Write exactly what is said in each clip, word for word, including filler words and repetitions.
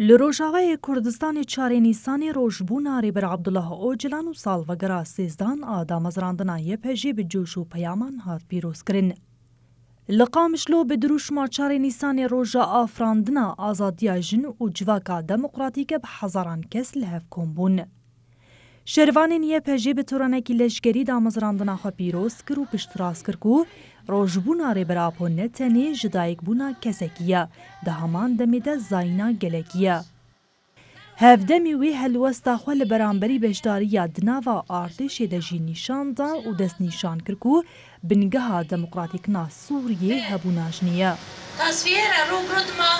Li Rojavayê Kurdistanê çarê Nîsanê rojbûna Rêber Abdullah Ocalan û salvegera sêzdan a damezrandina Y P G bi coş û peyaman hat pîrozkirin. Li Qamişlo bi dirûşma çarê Nîsanê roja afirandina azadiya jin û civaka demokratîk e bi hezaran kes li hev kom bûn. Şervanên Y P G bi toranekî leşkerî damezrandina xwe pîroz kir û piştrast kir ku rojbûna Rêber Apo ne tenê ji dayikbûna kesekî ye, di heman demê de zayîna gelekî ye. Hevdemî wî helwesta xwe li beramberî beşdariya di nava artêşê de jî nîşan da û destnîşan kir ku bingeha demokratîkna Sûriyê hebûna jinê ye. Tasfiyê re rû girotma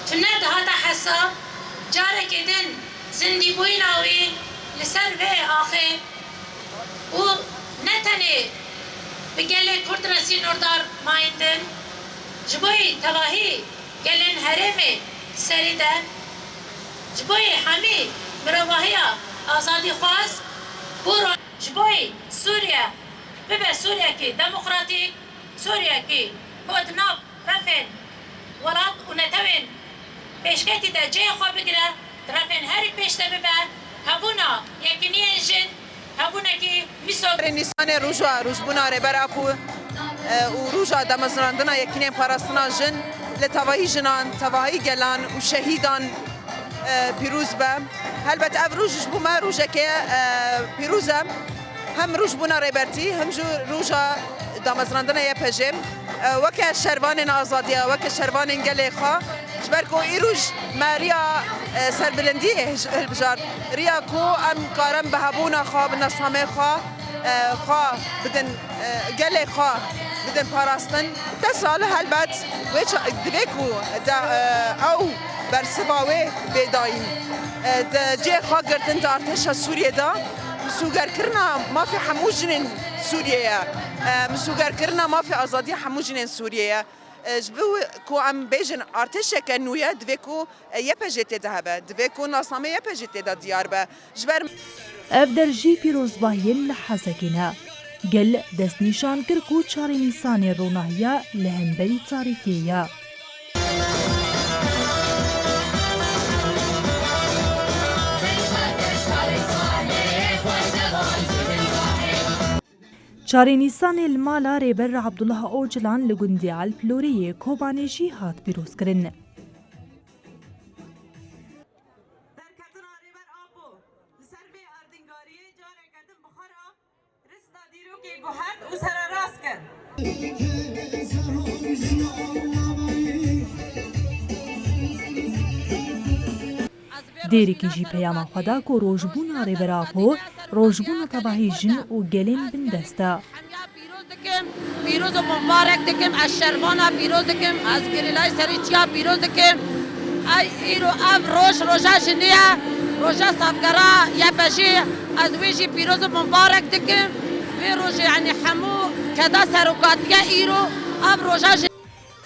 tune dihate hesab, carekê din zindîbûyîna wî li ser vê axê û ne tenê bi gelê Kurd re sînordar mayîndin, ji bo yî tevahî gelên herêmê serî de, ji bo yî hemî mirovahiya azadîxwaz û ro-, ji bo yî Sûriye bibe Sûriyekî demokratîk, Sûriyekî ku di nav refên welat û netewên pêşketî de cihê xwe bigire, di refên herî pêş de bibe, hebûna yekîniyên jin hebûnekî mîsok. Nîsanê roja rojbûna Rêber Apo, e, û roja damezrandina yekînên parastina jin li tevahî jinan, tevahî gelan û şehîdan, e, pîroz be. Helbet ev roj ji bo me rojeke, e, pîroz e. Hem rojbûna Rêbertî, hem jî roja damezrandina Y P G, e, weke şervanên azadiya, weke şervanên gelê xwe, ji ber ku îroj me riya, e, serbilindiyê hilbijart, riya ku em karin bi hebûna xwe, bi nasnameyê xwe, e, xwe bidin, e, gelê xwe bidin parastin. Te sal helbet wê ça-, divê ku de, e, ew bersiva wê bê dayîn. E, di cihê xwe girtin di artêşa Sûriyê de, misûgerkirina mafê hemû jinên Sûriyê ye. E, misûgerkirina mafê azadiya hemû jinên Sûriyê ye. E, ji bo ku em bêjin artêşeke nû ye, divê ku, e, Y P G tê de hebe, divê ku nasnamê Y P G tê de diyar be. Ji ber Ev der jî pîrozbahiyên li Hesekê ne. Gel destnîşan kir ku çarê Nîsanê ronahiya li hemberî tarîtiyê ye. Çarê Nîsanê li mala Rêber Abdullah Ocalan li gundê Elplorê yê Kobanê jî hat pîrozkirin. Derketina Rêber Apo li ser vê erdnîgariyê careke din bi xwe re rista dîrokê guhert û sererast kir. Dêrikî jî peyama xwe da ku rojbûna Rêber Apo, rojbûna tevahî jin û gelên bindest e. Pîroz dikim, pîroz û mubarek dikim, ez şervana pîroz dikim, ez gerîlayê serî çiya pîroz dikim. Ey îro ev roj, roja jinê ye, roja savgera Y P G, ez wê jî pîroz û mubarek dikim. Vê rojê, yanî hemû keda serokatiye îro ev roja jinê.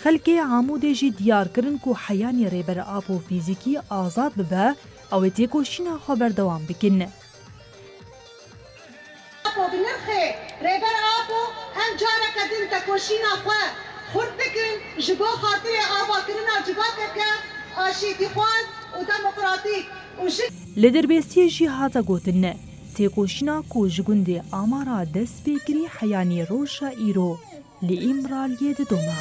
Xelkê Amûdê jî diyar kirin ku heyanî Rêber Apo fîzîkî azad bibe, ew ê têkoşîna xwe berdewam bikin. Apo bi nirxê Rêber Apo em careke din tekoşîna xwe xurt dikin ji bo xatirê avakirina civakeke aşîtîxwaz û demokratîk û ji Li Dirbêsiyê jî hate gotin, têkoşîna ku ji gundê Amara dest pê kirî heyanî roja îro li Îmraliyê didome.